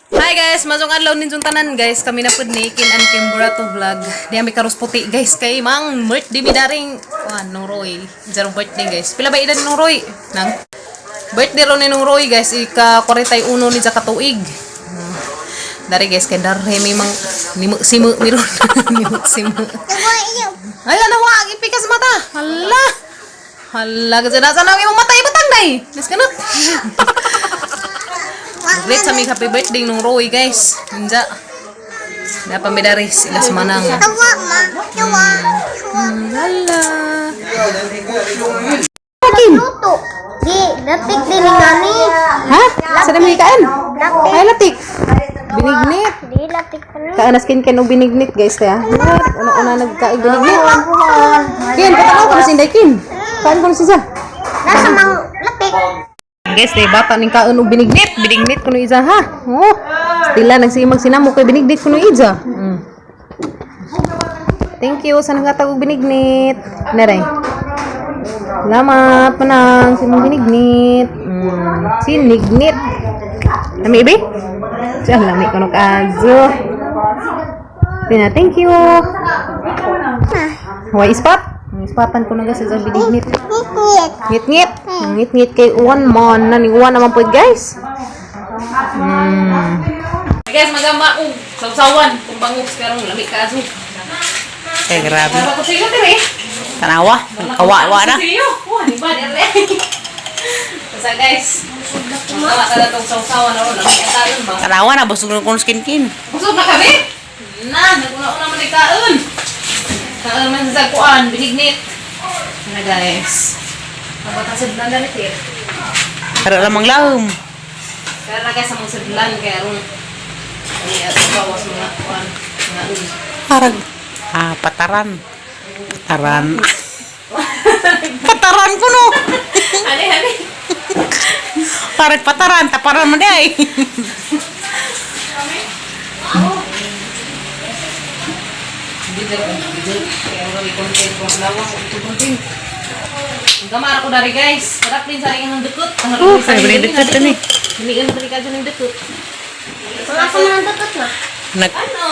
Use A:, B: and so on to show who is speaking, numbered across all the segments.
A: Hi guys, masong adlaw ninyong tanan guys. Kami na pud ni Kin and Kimburato Vlog. Di ami karos puti guys kay Mang birthday mi daring kuan nung Roy. Zero birthday guys. Pila ba edad nung Roy? Nang birthday ron ni nung Roy guys, ika 41 ni sa katuig. Dari guys kay darhe mi mang nimo simu mi ron. Nimo simu. Ay ano wa ipikas mata. Hala. Hala kasi nasa nang imong mata ibutang day. Let's kanot. Great sa mig happy birthday nung Roy guys. Ninja. Napamidari sila sa manang. Hala.
B: Luto. Di, latik din ni nani.
A: Ha? Sa dami kain? Ay, latik. Binignit.
B: Di, latik pa ni.
A: Kaan skin ken og binignit guys ta. Una-una nagkaig binignit. Kin, patanaw ko na si Inday Kin. Kaan ko na siya.
B: Nasa mang latik.
A: Guys, day bata ning kaon og binignit. Binignit kuno isa ha. Oh. Stila nagsimag sinamo kay binignit kuno isa. Thank you sa nanghatag og binignit. Naray. Salamat manang sa imong binignit. Sinignit. Lami ibi? Siya lami kuno kaayo. Tina, thank you. Way ispat. Ang ispatan ko na guys sa binignit.
B: Ngit.
A: Ngit-ngit. Ngit-ngit kay uwan man. Nani uwan naman po guys. Guys, magama og sawsawan kung bangus pero lami ka aso.
C: Eh, grabe.
A: Para ko sa'yo dire.
C: Tanawa. Kawawa na.
A: Sa'yo. Wah, di ba dire. Basta guys, magama ka na tong sawsawan na lami ang kaon ba.
C: Tanawa na. Busog na kong skin-kin.
A: Busog na kami? Na, naguna-una man ni kaon. Kaon man sa kuan, binignit. Na guys. Abot ang sedlan na ni
C: Kara lamang lahom.
A: Kaya na guys, sa mga sedlan, kaya ron. Ay, at bawas mga kuan, mga un.
C: Parang, ah, pataran. Pataran. Pataran ko no.
A: Hali, hali.
C: Parang pataran. Taparan mo di ay.
A: Video ko, video. Kaya ron may content ko. Lawang, ito content. Ang gamara ko dari guys. Sarap din sa rin ang dukot. Ang
C: Oh, kaya ba dukot din eh.
A: Hinigan ko ni ng dukot.
B: Mga sa mga dukot na.
C: Nag,
A: Ano?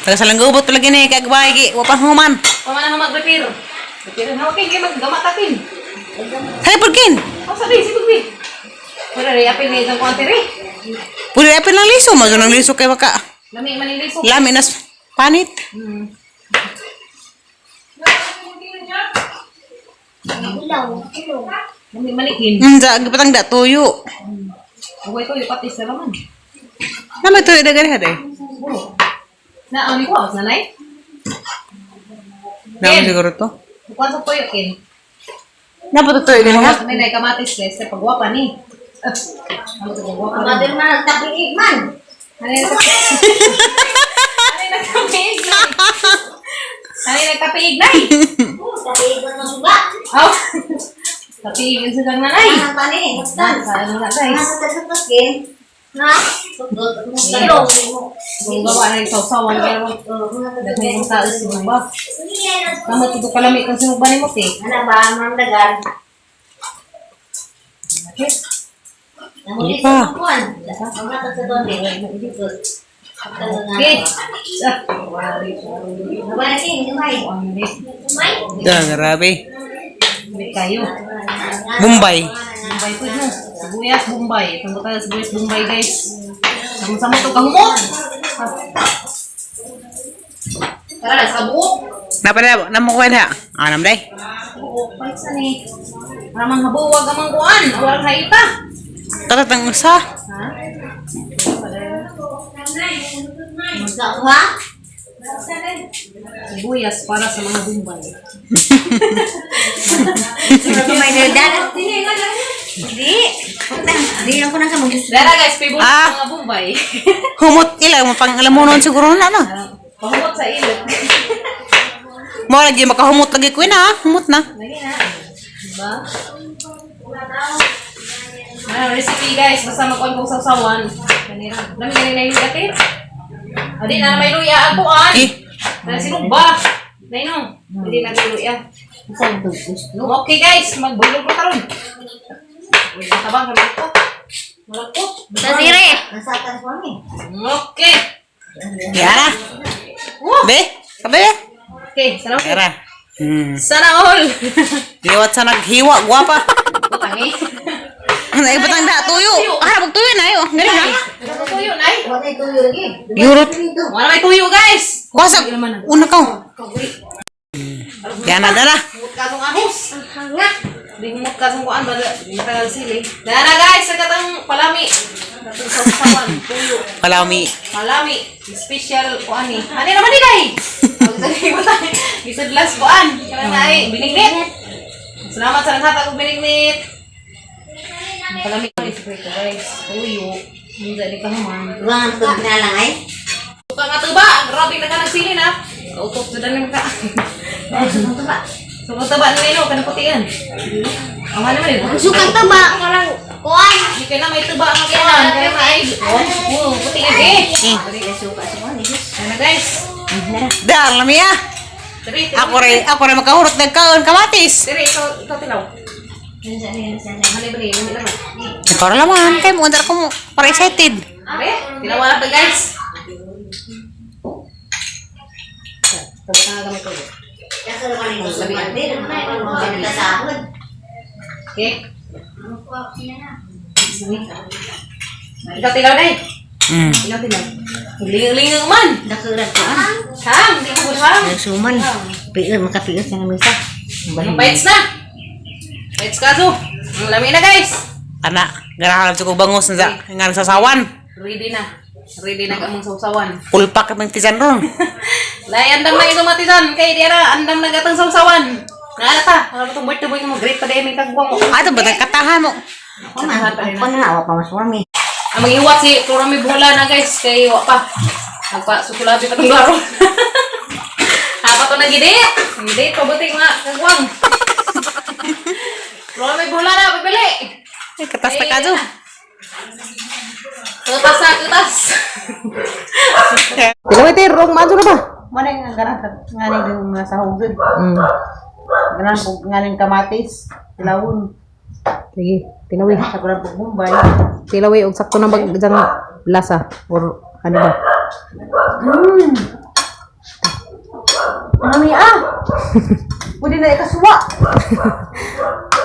C: nagasalangubot talaga ni. Kagbay. Wapang human.
A: Pamana ka mag-repair. Repair na, okay, maggamatakin.
C: Hay, pagkin.
A: Oh, sabi, sibog bi. Wala rin, apil na isang kuwan tiri.
C: Pwede apil ng liso. Mazo ng liso kay baka.
A: Lami man yung liso.
C: Lami nas panit.
B: Ilaw. Ilaw.
A: Lami manikin.
C: Sa gipatang da tuyo.
A: Uway ko, yung patis na naman.
C: Nama tuyo da gani haday.
A: Na, ano ko, nanay?
C: Nama siguro to.
A: Kukuha sa tuyo, Ken.
C: Napa to tuyo gani ha?
A: May nay kamatis, guys. Kaya pagwapa ni. Ano ito, pagwapa ni?
B: Mother man, nagtapiig man.
A: Ano yung nagkapiig, nay? Ano yung nagkapiig, nay?
B: Oh, tapiig man ng suga.
A: Oh! Kapiig yung silang nanay.
B: Ang tani,
A: Na, sa ano na, guys.
B: Nasa sa skin. Na? Ilaw.
A: Kung gawa na yung sausawan, kaya daghan yung tao si Bumba. Tama, ito kalami kang sinugba ni mo, te.
B: Ano ba, ma'am dagan?
A: Okay.
C: Hindi pa.
A: Okay.
C: Da grabe.
A: Hindi kayo.
C: Bombay.
A: Bombay po no. Sibuyas, Bombay. Itong tayo sibuyas, Bombay, guys. Sama-sama ito kahumot. Tara, sa buok.
C: Napa na namo ko na. Ah, nam day.
A: Buok, balik sa ni. Para mang habuwag ang mangkuan. Awar kaita.
C: Tatatang usa.
A: Ha? Sibuyas para sa mga Bombay. Dara guys, favorite sa mga Bombay.
C: Humot ila mo pang alam mo noon siguro na no.
A: Pahumot sa ilot.
C: Mo lagi makahumot lagi ko na, humot na.
A: Lagi na. Diba? Ano, recipe guys, basta magkuhan kong sausawan. Kanira. Dami ganun na yung ate. Adi na may luya ang kuan.
C: Eh,
A: Na sinugba. Nainong. Hindi na may luya. Okay guys, magbulog ko karon. Uy, tabang kami ko. Malapot.
B: Sa sire.
A: Okay.
C: Yara. Be, kabe.
A: Okay, sana all.
C: Yara.
A: Sana all.
C: Liwat sa naghiwa, guwapa.
A: Butang eh.
C: Ang ibutang da tuyo. Ah, bug tuyo na ayo. Gani na.
A: Tuyo na eh.
C: Yurot.
A: Wala may tuyo, guys.
C: Wasa. Una ka. Yana dala.
A: Humot ka tong ahos. Di humot ka tong kuan bala. Di tagal sili. Dara guys, sa katang palami. Katong sausawan, tuyo.
C: Palami.
A: Palami, special kuan ni. Ano naman ni day? Gisadlas kuan. Kana na ay binignit. Salamat sa naghatag og binignit. Palami guys, guys. Tuyo. Hindi ni kahuman.
B: Ruang tubig na lang ay.
A: Suka nga tuba, grabe na ka nagsili na. Kautok jud na ka. Suka taba na nino, kanang putian. Ang ano man yun?
B: Sukang taba, parang kuan.
A: Hindi ka na may tuba ang kuan. Kaya na ay, oh, putian eh. Ano guys?
C: Dar lami ah.
A: Diri, diri.
C: Ako re makahurot nagkaon kamatis.
A: Diri, ikaw tilaw. Ano ba rin? Ano naman?
C: Ikaw ra laman kay mo andar ko mo para excited.
A: Diri, tilaw na pa guys. Tapos na gamit ko. Okay? Ikaw tilaw na eh. Tilaw, tilaw. Lingang-lingang man.
B: Dakuran ko ah.
A: Hang, di ko hang.
B: Suman. Piir, makapiir sa namisa.
A: Bites na. Bites ka so. Ang lami na guys.
C: Ana, ganahan ko bangos na nga sasawan.
A: Ready na. Ready na kamong sausawan.
C: Pulpak ka tisan ron.
A: Lay, andam na ito matisan. Kay di na, andam na gatang sausawan. Naala ta. Wala ba itong birthday boy mo? Great pa di may kagwang mo.
C: Ato ba katahan mo?
B: Ako na, ako na, awa pa mas warmi.
A: Ang mangiwat si Kurami Bola na guys. Kay wa pa. Nagpa sukulabi pa tong laro. Hapa to nagidit. Nagidit pabuti mga kagwang. Kurami Bola na pabili.
C: Ay, katas ta kajo.
A: Kutas na, kutas.
D: Tilaw ite, rong maso na ba?
C: Mana nga ganahan nga ni mga sahog gud. Ganahan ko nganing kamatis, tilawon,
D: Sige, tilawi.
C: saguran pug Mumbai.
D: Tilawi, og sakto na bag diyang lasa or ano ba?
C: Mami ah. Pwede na ikasuwa.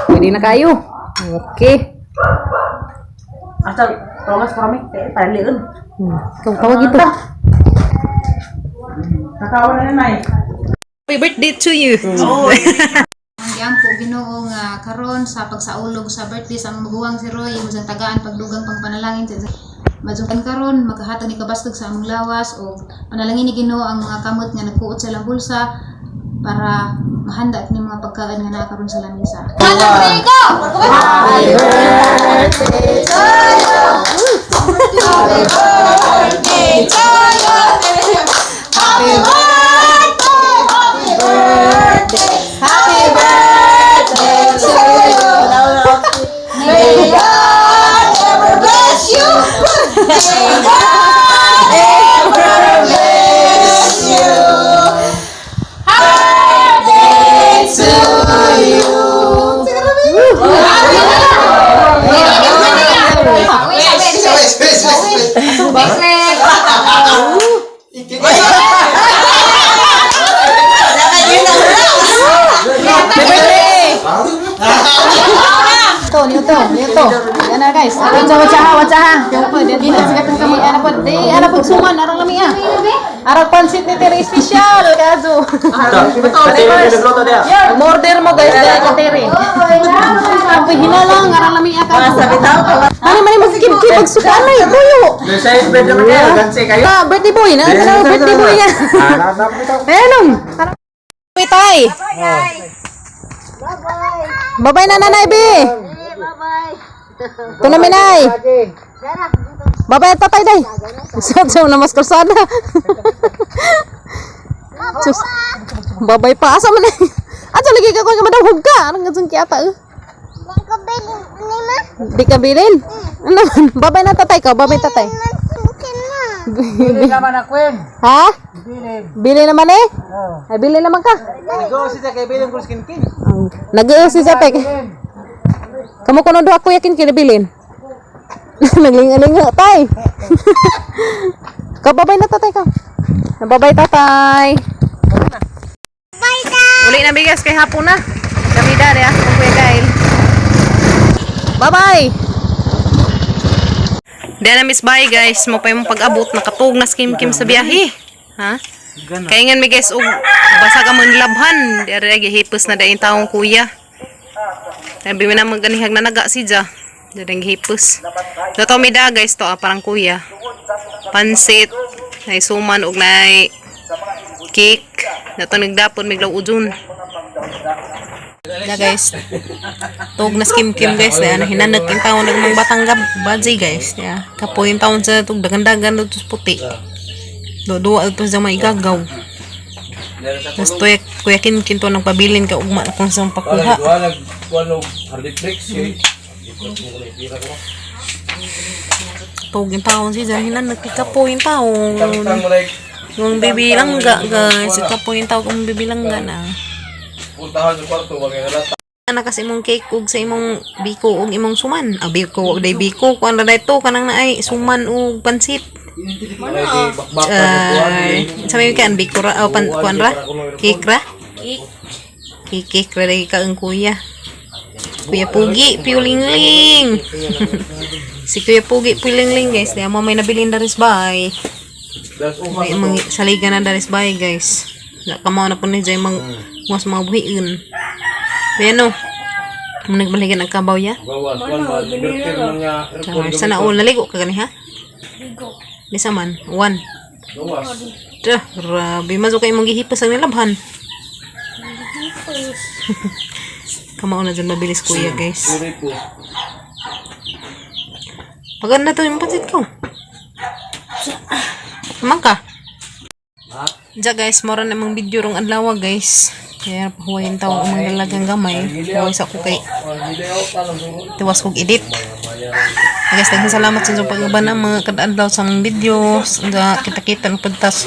D: Pwede na kayo. Okay.
C: Asa promise kami eh para liun.
D: Ikaw, tawag ito.
C: Nakawa na nanay.
A: Happy birthday to you.
E: Ang giampo Ginoo nga karon sa pagsaulog sa birthday sa among maguwang si Roy imo sang tagaan pagdugang pangpanalangin sa Madungkan karon makahatag ni kabastog sa among lawas o panalangin ni Ginoo ang mga kamot nga nagkuot sa ilang bulsa para mahanda kini mga pagkain nga naa karon sa lamesa. Happy birthday!
D: Ito, niyo to, niyo to. Yan na guys. Watsa, watsa ha, watsa ha. Dito, sikat kami. Ano po, di, ano po, suman, arang lami ah. Arang pansit ni Tere special, kaso. Order mo guys, dahil ka Tere. Ang hina lang, arang lami ah, kaso. Ano man yung magkib-kib, magsuka na eh, tuyo. Ta, birthday boy na, ano, birthday boy yan. Ayan. Tay. Bye-bye na nanay, be. Ito na minay. Bye-bye tatay day. Sa na mas kalsada. Sus. Bye-bye pa asa man. Ato lagi ka ko nga madawhog ka. Anong nga kiyata eh. Di ka bilin. Ano man? Bye-bye na tatay ka. Bye-bye tatay.
C: Bili naman na Queen.
D: Ha?
C: Bili.
D: Bili naman eh. Ay bili naman ka.
C: Nag-uusi sa kay bilin ko skin kin.
D: Nag-uusi sa tek. Kamo kuno duha kuya kin kinabilin. Naglinga-linga, tay. Kababay na tatay ka. Nababay tatay.
B: Bye, Dad!
A: Uli na bigas kay hapon na. Kami dari ah, kung Kuya Gail.
D: Bye-bye.
A: Diyan na miss bye guys, mo pa yung pag-abot nakatug na skim kim sa biyahe. Ha? Kaya nga mi guys og basa ka man labhan, di ari gihipos na daing taong kuya. Sabi mi na maganihag na naga si Ja. Di gihipos. Dato mi da guys to ah, parang kuya. Pansit, nay suman og nay cake. Dato nagdapon miglaw ujun.
D: Na guys. Tug na skim kim guys. Na hinanag yung taon ng mga batang gab baji guys. Ya. Kapoy yung taon sa tug dagan-dagan dito sa puti. Do duwa ito sa may gagaw. Mas tuya kuya kin kinto ng pabilin ka ugma na kung saan pakuha. Tug yung taon siya hinanag kapoy yung taon. Yung bibilangga guys. Kapoy yung taon kung bibilangga na. Ana kasi imong cake ug sa imong biko ug imong suman. Ah, biko ug day biko kuan ra dayto kanang naay suman ug pansit. Ay, sa may kan biko ra o pan kuan ra? Cake ra? Cake. Cake ra day ka ang kuya. Kuya Pugi, Piulingling. Si Kuya Pugi, Piulingling guys. Di mo may nabilin daris bay. May mga saligan na daris bay guys. Na kamo na po ni jay mang mas mga buhiin. Kuya no. Ang nagbalikan ang kabaw ya. Char, sana all naligo ka gani ha?
B: Ligo.
D: Bisa man, one. Duh, grabe. Mazo kay mong gihipas ang nilabhan. Kamao na dyan mabilis kuya guys. Paganda to yung pansit ko. Amang ka. Diya guys, mora na imong video rong adlaw guys. Kaya pahuway yung tao ang mga dalagang gamay. Huway sa ko kay tiwas kog edit. Guys, daghang salamat sa inyong pag-uban ng mga kada-adlaw sa among videos. Nga kita-kita ng pagtas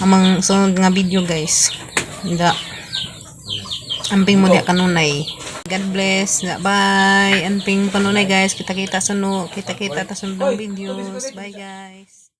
D: amang sunod nga video guys. Nga amping mo diya kanunay. God bless. Nga, bye. Amping mo kanunay guys. Kita-kita sunod. Kita-kita ta sunod ng videos. Bye guys.